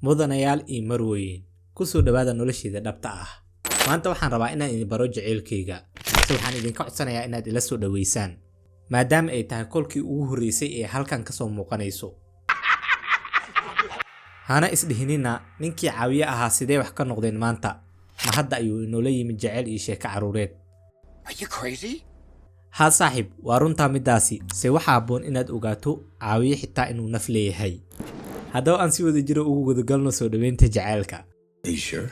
Mudanayaal iyo marwooyin, ku soo dhawaada noloshayda dhabta ah. Maanta waxaan rabaa inaan idin baro jaceylkayga, balse waxaan idinka codsanayaa inaad ila soo dhaweysaan, maadaama ay tahay kolkii ugu horreysay ee halkan ka soo muuqanayso. Hana isdhihinina ninkii caawiye ahaa sidee wax ka noqdeen maanta, ma hadda ayuu inoola yimid jaceyl iyo sheeko carruureed. Are you crazy? Haa saaxiib, waa runtaa middaasi, se waxaa habboon inaad ogaato caawiye xitaa inuu naf leeyahay. Haddaba aan si wada jiro ugu gudagalno soo dhaweynta jaceylka. Are you sure?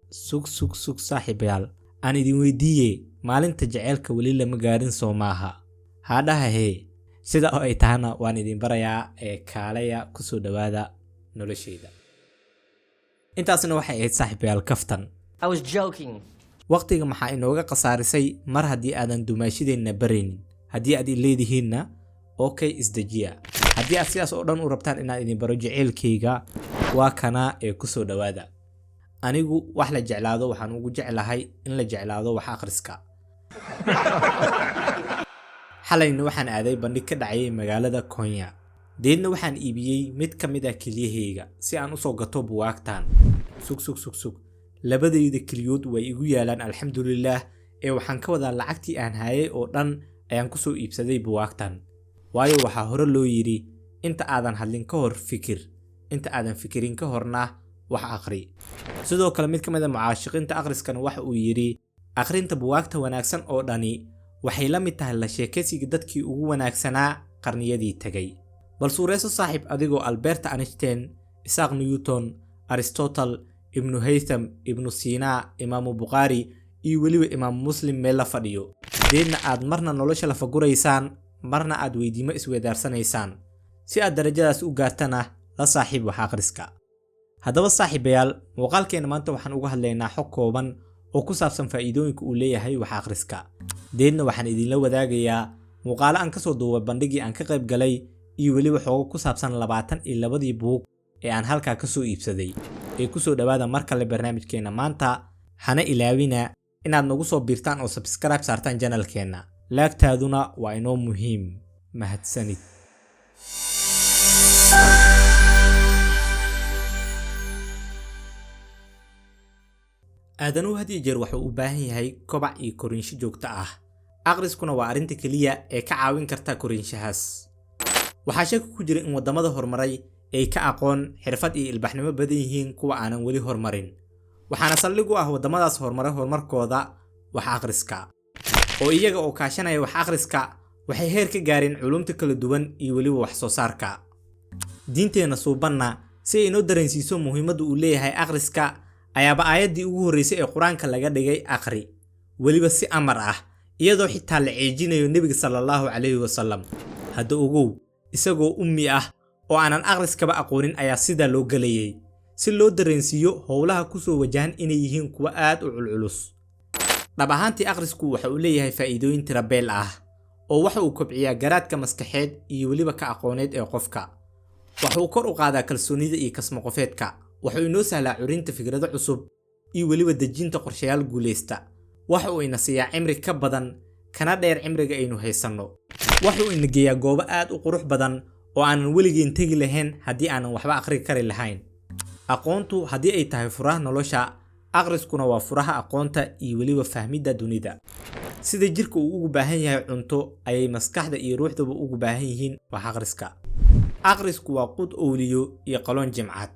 Sug sug sug saaxiibayaal, aan idin weydiiye, maalinta jaceylka weli lama gaarin soo maaha? Haadhaha hee, sida oo ay tahana waan idin barayaa ee kaalaya ku soo dhawaada noloshayda. Intaasna waxay ahayd saaxiibayaal kaftan. I was joking. Waqtiga maxaa inooga khasaarisay mar haddii aadan dumaashideenna baraynin? Haddii aad i leedihiinna, okay, isdejiya. Haddii aad sidaas oo dhan u rabtaan inaan idin baro jaceylkayga, waa kana ee ku soo dhawaada. Anigu wax la jeclaado waxaan ugu jeclahay in la jeclaado wax akhriska. Xalayna waxaan aaday bandhig ka dhacayay magaalada Konya. Deedna waxaan iibiyey mid ka mid ah kelyahayga si aan u soo gato buwaagtan. Sug sug sug sug. Labadayda keliyood way igu yaalaan alxamdulillaah, ee waxaan ka wadaa lacagtii aan hayay oo dhan ayaan ku soo iibsaday buwaagtan. Waayo waxaa hore loo yidhi, inta aadan hadlin ka hor fikir, inta aadan fikirin ka horna wax akhri. Sidoo kale mid ka mid ah mucaashiqiinta akhriskana waxa uu yidhi, akhrinta buwaagta wanaagsan oo dhani waxay la mid tahay la sheekaysiga dadkii ugu wanaagsanaa qarniyadii tegay. Bal suureyso saaxiib adigoo Albert Einstein, Isaac Newton, Aristotle, Ibnu Haytham, Ibnu Sina, Imaamu Bukhaari iyo weliba Imaamu Muslim meel la fadhiyo. Deedna aad marna nolosha la faguraysaan, marna aad weydiimo isweydaarsanaysaan. Si aad darajadaas u gaartana, la saaxiib wax akhriska. Haddaba saaxiibayaal, muuqaalkeena maanta waxaan uga hadlaynaa xog kooban oo ku saabsan faa'iidooyinka uu leeyahay wax akhriska. Deedna waxaan idinla wadaagayaa muuqaalo aan kasoo duubay bandhigii aan ka qayb galay iyo weliba xogo ku saabsan 22dii buug ee aan halkaa kasoo iibsaday. Ee ku soo dhawaada mar kale barnaamijkeena maanta, hana ilaawina inaad nagu soo biirtaan oo subscribe saartaan channelkeena. Laagtaaduna waa inoo muhiim. Mahadsanid. Aadanuhu had iyo jeer wuxuu u baahan yahay kobac iyo koriinsho joogto ah. Akhriskuna waa arrinta keliya ee ka caawin karta koriinshahaas. Waxaa shaki ku jira in waddamada horumaray ay ka aqoon, xirfad iyo ilbaxnimo badan yihiin kuwa aanan weli horumarin. Waxaana saldhig u ah waddamadaas horumaray horumarkooda wax akhriska. Oo iyaga oo kaashanaya wax akhriska waxay heer ka gaareen culumta kala duwan iyo weliba wax soo saarka. Diinteena suubanna si ay inoo dareensiiso muhiimadda uu leeyahay akhriska ayaaba aayaddii ugu horreysay ee Qur-aanka laga dhigay akhri, weliba si amar ah, iyadoo xitaa la ceejinayo Nebiga sallallahu calayhi wasallam. Hadda ogow, isagoo ummi ah oo aanan akhriskaba aqoonin ayaa sidaa loo galayay, si loo dareensiiyo howlaha ku soo wajahan inay yihiin kuwo aad u culculus. Dhab ahaantii akhrisku waxa uu leeyahay faa'iidooyin tirabeel ah, oo waxa uu kobciyaa garaadka maskaxeed iyo weliba ka aqooneed ee qofka. Waxa uu kor u qaadaa kalsoonida iyo kasmo qofeedka. Waxa uu inoo sahlaa curinta fikrado cusub iyo weliba dejinta qorshayaal guuleysta. Waxa uu ina siiyaa cimri ka badan kana dheer cimriga aynu haysanno. Waxa uu ina geeyaa goobo aad u qurux badan oo aanan weligeen tegi lahayn haddii aanan waxba akhri kari lahayn. Aqoontu haddii ay tahay furaha nolosha, akhriskuna waa furaha aqoonta iyo weliba fahmidda dunida. Sida jirka uu ugu baahan yahay cunto, ayay maskaxda iyo ruuxduba ugu baahan yihiin wax akhriska. Akhrisku waa quud owliyo iyo qaloon jimcad.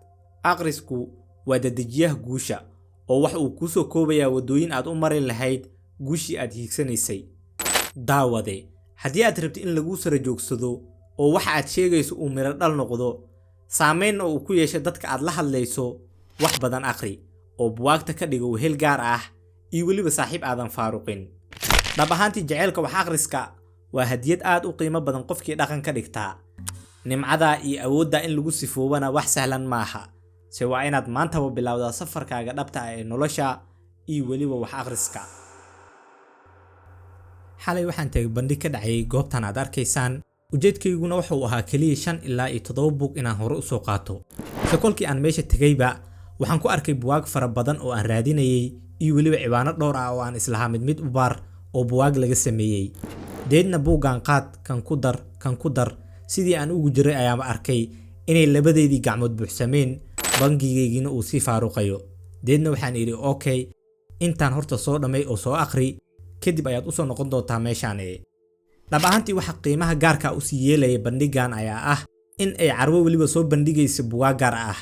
Akhrisku waa dedejiyaha guusha, oo waxa uu kuu soo koobayaa waddooyin aad u mari lahayd guushii aad hiigsanaysay. Daawade, haddii aad rabto in laguu sara joogsado oo waxa aad sheegayso uu miro dhal noqdo, saameynna uu ku yeesho dadka aad la hadlayso, wax badan akhri oo buwaagta ka dhigo wehel gaar ah iyo weliba saaxiib aadan faaruqin. Dhab ahaantii jaceylka wax akhriska waa hadiyad aad u qiimo badan qofkii dhaqan ka dhigtaa. Nimcada iyo awoodda in lagu sifoobana wax sahlan maaha, se waa inaad maantaba bilowdaa safarkaaga dhabta ah ee nolosha iyo weliba wax akhriska. Xalay waxaan tagay bandhig ka dhacayay goobtan aad arkaysaan. Ujeedkayguna wuxuu ahaa kaliya 5 ilaa iyo 7 buug inaan hore u soo qaato. Se kolkii aan meesha tagayba, waxaan ku arkay buwaag fara badan oo aan raadinayay iyo weliba ciwaano dhowr ah oo aan islahaa mid mid u baar oo buwaag laga sameeyey. Deedna buuggan qaad, kan ku dar, kan ku dar, sidii aan ugu jiray ayaaba arkay inay labadeydii gacmood buuxsameen. Bangigaygiina uu sii faaruqayo. Deedna waxaan idhi, "Okay, intaan horta soo dhammay oo soo akhri, kadib ayaad usoo noqon doontaa meeshaan." Dhab ahaantii, waxa qiimaha gaarka usii yeelaya bandhigan ayaa ah in ay carwo weliba soo bandhigaysa bugaag gaar ah.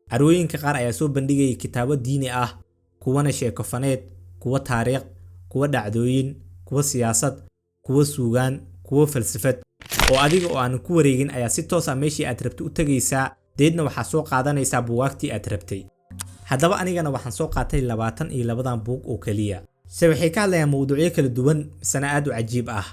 Carwooyinka qaar ayaa soo bandhigaya kitaabo diini ah, kuwana sheeko faneed, kuwa taariikh, kuwa dhacdooyin, kuwa siyaasad, kuwa suugaan, kuwa falsafad, oo adiga oo aanan ku wareegin ayaa si toos ah meeshii aad rabtay u tegaysaa. Deedna waxaa soo qaadanaysaa buugaagtii aad rabtay. Haddaba anigana waxaan soo qaatay 22-dan buug oo keliya, se waxay ka hadlayaan mawduucyo kala duwan, misena aad u cajiib ah.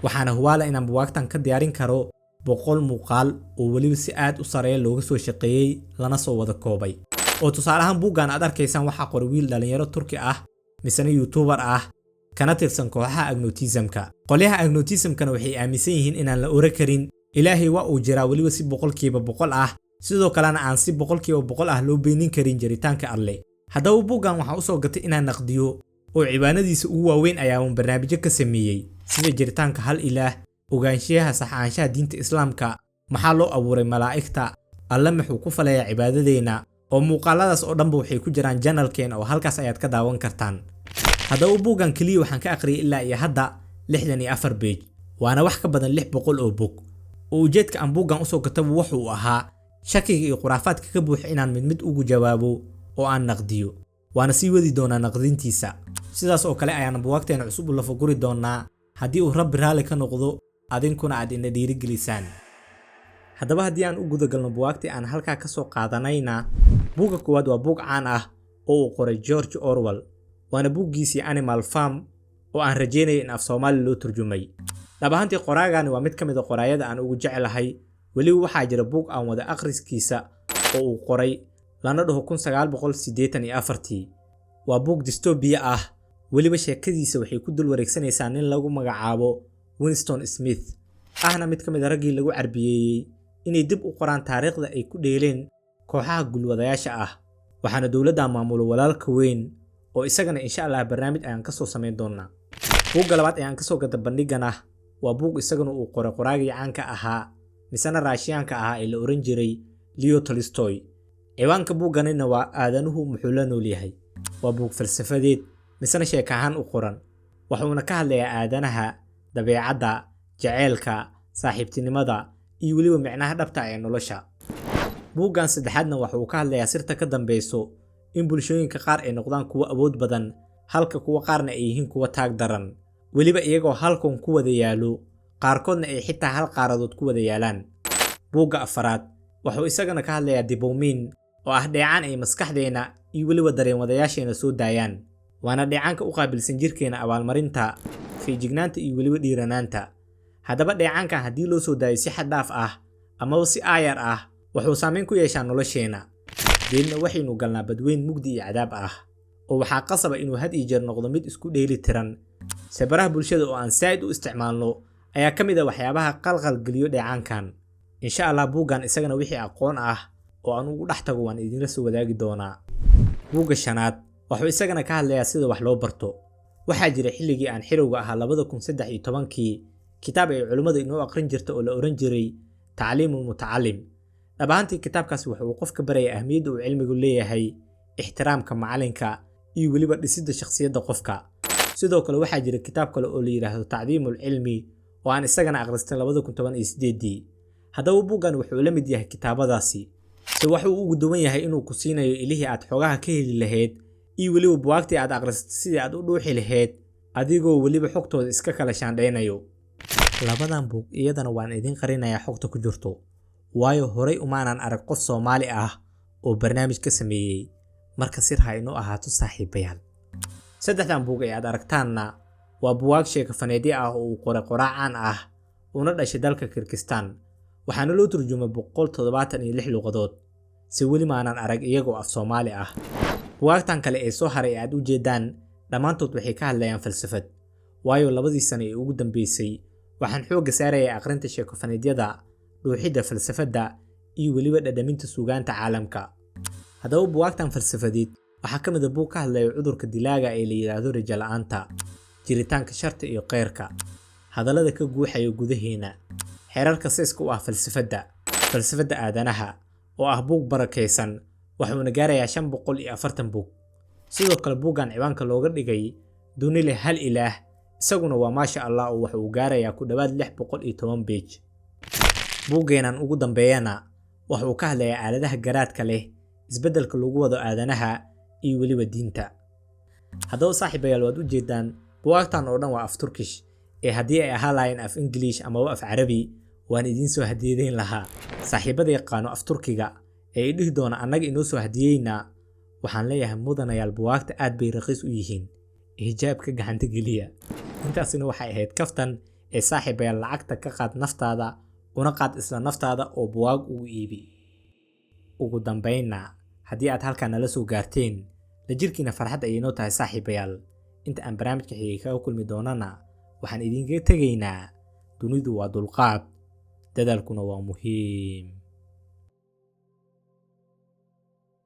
Waxaana hubaala inaan buugaagtan ka diyaarin karo 100 muuqaal oo weliba si aad u sareeya looga soo shaqeeyey, lana soo wada koobay. Oo tusaale ahaan, buuggan aad arkaysaan waxaa qoray wiil dhalinyaro Turki ah, misena YouTuber ah, kana tirsan kooxaha agnosticism-ka. Qolyaha agnosticism-kana waxay aaminsan yihiin inaan la oran karin Ilaahay waa uu jiraa, weliba si 100% ah, sidoo kalena aan si 100% ah loo beenin karin jiritaanka Alle. Haddaba buuggan waxaan usoo gatay inaan naqdiyo, oo ciwaanadiisa ugu waaweyn ayaan barnaamijyo ka sameeyey, sida jiritaanka hal Ilaah, ogaanshiyaha sax ahaanshaha diinta Islaamka, maxaa loo abuuray malaa'igta, Alle muxuu ku falayaa cibaadadeenna, oo muuqaaladaas oo dhanba waxay ku jiraan channel-keena, oo halkaas ayaad ka daawan kartaan. Haddaba buuggan keliya waxaan ka aqriyay ilaa iyo hadda 64 page, waana wax ka badan 600 oo bog. Oo ujeedka aan buuggan usoo gataba wuxuu ahaa shakiga iyo khuraafaadka ka buuxa inaan mid mid ugu jawaabo oo aan naqdiyo, waana sii wadi doonaa naqdintiisa. Sidaas oo kale ayaana buugaagteena cusub u lafaguri doonaa, haddii uu Rabbi raalli ka noqdo, adinkuna aad ina dhiirigelisaan. Haddaba haddii aan u gudagalno buugaagtii aan halkaa ka soo qaadanayna, buugga koowaad waa buug caan ah oo uu qoray George Orwell, waana buuggiisii Animal Farm, oo aan rajeynaya in af Soomaali loo turjumay. Dhab ahaantii, qoraagani waa mid ka mid a qoraayada aan ugu jeclahay. Weliba waxaa jira buug aan wada akhriskiisa oo uu qoray, lana dhaho 1984-tii. Waa buug dystopia ah. Weliba sheekadiisa waxay ku dul wareegsanaysaa nin lagu magacaabo Winston Smith, ahna mid ka mid a raggii lagu carbiyeeyey inay dib u qoraan taariikhda ay ku dheeleen kooxaha gulwadayaasha ah. Waxaana dowladda maamulo walaalka weyn, oo isagana insha Allah barnaamij ayaan kasoo samayn doonaa. Buugga labaad ee aan kasoo gata bandhigan ah waa buug isaguna uu qoray qoraagii caanka ahaa, misena Raashiyaanka ahaa, ee la oran jiray Leo Tolstoy. Ciwaanka buugganina waa "Aadanuhu Muxuu la Nool Yahay?" Waa buug falsafadeed, misena sheeka ahaan u qoran. Wuxuuna ka hadlayaa aadanaha, dabeecadda, jaceylka, saaxiibtinimada iyo weliba micnaha dhabta ee nolosha. Buuggan saddexaadna waxa uu ka hadlayaa sirta ka dambeyso in bulshooyinka qaar ay noqdaan kuwo awood badan, halka kuwa qaarna ay yihiin kuwo taag daran, weliba iyagoo halkan ku wada yaalo, qaarkoodna ay xitaa hal qaaradood ku wada yaalaan. Buugga afaraad wuxuu isagana ka hadlayaa dopamine, oo ah dheecaan ay maskaxdeena iyo weliba dareenwadayaasheena soo daayaan, waana dheecaanka u qaabilsan jirkeena abaalmarinta, feejignaanta iyo weliba dhiiranaanta. Haddaba dheecaankan haddii loo soo daayo si xad dhaaf ah amaba si aayar ah, wuxuu saameyn ku yeeshaa nolosheenna. Deedna waxaynu galnaa badweyn mugdi iyo cadaab ah, oo waxaa qasaba inuu had iyo jeer noqdo mid isku dheeli tiran. Sawiraha bulshada oo aan saa'id u isticmaalno ayaa ka mid ah waxyaabaha qalqal geliyo dheecaankan. Insha Allah buuggan isagana wixii aqoon ah oo aan ugu dhex tago waan idinla soo wadaagi doonaa. Buugga shanaad wuxuu isagana ka hadlayaa sida wax loo barto. Waxaa jira xilligii aan xirowga ahaa, 2013-kii, kitaab ay culimmadu inoo aqrin jirta oo la oran jiray Tacliimul Mutacalim. Dhab ahaantii, kitaabkaasi wuxuu uu qofka baraya ahmiyadda uu cilmigu leeyahay, ixtiraamka macalinka iyo weliba dhisidda shakhsiyadda qofka. Sidoo kale waxaa jira kitaab kale oo la yidhaahdo Tacdiimul Cilmi, oo aan isagana akhristay 2018-dii. Haddaba buuggan wuxuu la mid yahay kitaabadaasi, se waxuu ugu duwan yahay inuu ku siinayo ilihii aad xogaha ka heli lahayd iyo weliba buwaagtii aad akhristay sidii aad u dhuuxi lahayd, adigoo weliba xogtooda iska kala shaandhaynayo. Labadan buug iyadana waan idiin qarinayaa xogta ku jirto, waayo horay umaanan arag qof Soomaali ah oo barnaamij ka sameeyey. Marka sir ha inoo ahaato, saaxiibayaal. Saddexdan buug ee aad aragtaanna waa buwaag sheekafaneedyo ah oo uu qoray qoraa caan ah, una dhashay dalka Kirgistaan, waxaana loo turjumay 176 luqadood, si weli maanan arag iyagoo af Soomaali ah. Buwaagtan kale ee soo haray ee aad u jeedaan dhammaantood waxay ka hadlayaan falsafad, waayo 2-dii sano ee ugu dambeysay waxaan xoogga saarayaa akhrinta sheekafaneedyada, dhuuxidda falsafadda iyo weliba dhadhaminta suugaanta caalamka. Haddaba buwaagtan falsafadeed waxaa ka mid a buug ka hadlaya cudurka dilaaga ee la yidhaahdo rajo la'aanta, jiritaanka sharta iyo khayrka, hadallada ka guuxaya gudaheena, xeerarka seeska u ah falsafadda, falsafadda aadanaha, oo ah buug barakaysan. Waxuuna ka hadlayaa sida loo dhiso shakhsiyad. Waxuuna gaarayaa 540 bog. Sidoo kale buuggan ciwaanka looga dhigay Duni Leh Hal Ilaah isaguna waa maasha Allah, oo waxa uu gaarayaa ku dhowaad 610 page. Buuggeenan ugu dambeeyana waxa uu ka hadlayaa aaladaha garaadka leh, isbeddelka lagu wado aadanaha iyo weliba diinta. Haddaba saaxiibayaal, waad u jeedaan buugaagtan oo dhan waa af Turkish, ee haddii ay ahaan lahaayeen af English amaba af Carabi waan idiin soo hadiyadeyn lahaa. Saaxiibada yaqaano af Turkiga ee i dhihi doona annaga inoo soo hadiyeynaa, waxaan leeyahay mudanayaal, buugaagta aad bay raqiis u yihiin, hijaabka gacanta geliya. Intaasina waxay ahayd kaftan, ee saaxiibayaal, lacagta ka qaad naftaada una qaad isla naftaada oo buugaag ugu iibi. Ugu dambaynna, haddii aad halkan nala soo gaarteen, la jirkiina farxad ayay noo tahay saaxiibayaal. Inta aan barnaamijka xigay kaga kulmi doonana, waxaan idinkaga tegaynaa: dunidu waa dulqaad, dadaalkuna waa muhiim.